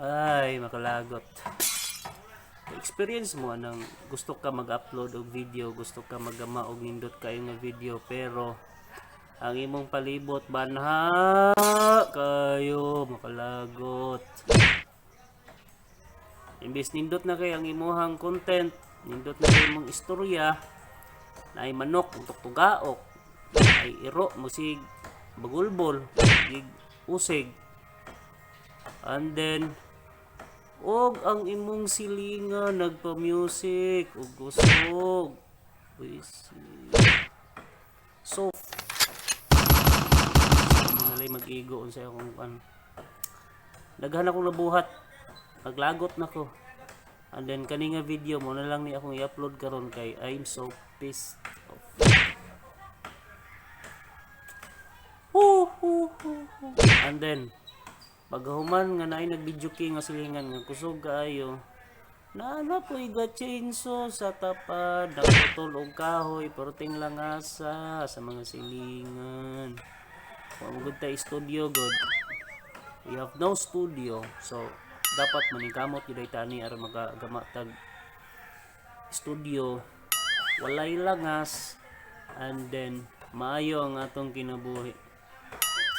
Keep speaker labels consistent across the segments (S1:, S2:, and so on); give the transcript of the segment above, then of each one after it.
S1: Ay, makalagot. Experience mo anang gusto ka mag-upload og video, gusto ka maggama og nindot kayo nga video, pero ang imong palibot banha kayo, makalagot. Imbes nindot na kay ang imuhang content, nindot na kay imong istorya, naay manok tugtugaok, ay iro musig bagulbol, gig usig. And then og ang imong silingan nagpa-music ug kusog. Buisit. So mga lay mag-igo unsa akong kan. Daghan akong nabuhat. Naglagot na ko. And then kani nga video mo na lang ni akong i-upload karon kay I'm so pissed off. Hu hu hu hu. And then paghuman nga naay nag-video key nga silingan nga kusog kaayo, naa po'y ga chainsaw sa tapad, nagputol og kahoy, perting langasa sa mga silingan. Wa man gud tay studio god. We have no studio. So dapat maningkamot gyud ay tani aron makagama tag studio, walay langas, and then maayo ang atong kinabuhi.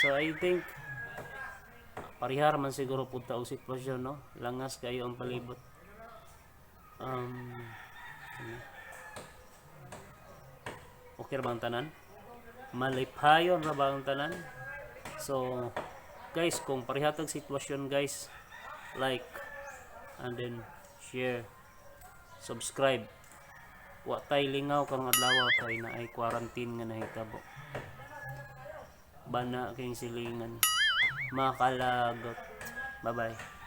S1: So I think parihar man siguro pud ta og sitwasyon, no? Langas kayo ang palibot. Ano? Okay ra ba ang tanan? Malipayon ra ba ang tanan? So, guys, kung pareha tag sitwasyon, guys, like and then share, subscribe. Wa tay lingaw karong adlaw kay naay quarantine nga nahitabo. Bana kayong silingan. Makalagot. Bye-bye.